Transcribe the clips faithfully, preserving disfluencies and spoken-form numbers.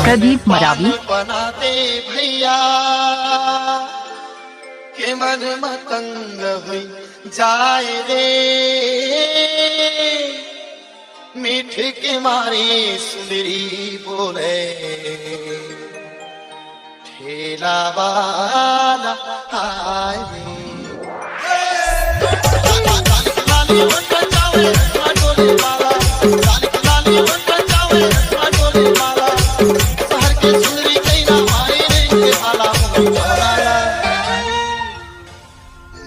प्रदीप मरावी। बना दे भैया के मन मतंग हुई जाए रे, मीठ के मारे सुंदरी बोले ठेला वाला आए रे।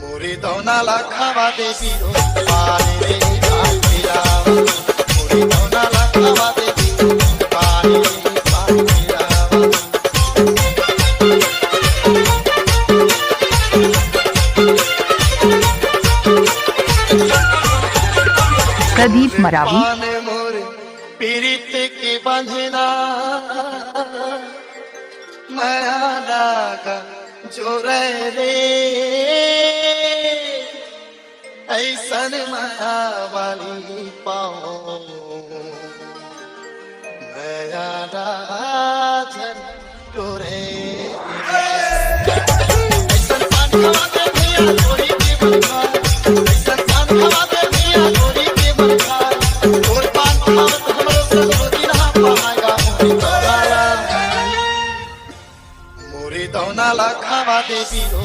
मोरे दौना ला खावा दे बीरो पानी रे पानी राम। मोरे दौना ला खावा दे बीरो पानी रे पानी राम। प्रदीप मरावी। पान मोर पीरित के बंधना मया लागा जोरे रे, ऐसन मया वाली पाओ मया राजन डोरे। ऐसन पान खवा दे भैया गोरी के मन खा, ऐसन पान खवा दे भैया गोरी के मन खा, तोर पान खावत हमरो सब दिन हा पहागा मोरी दौना ला खावा दे बीरो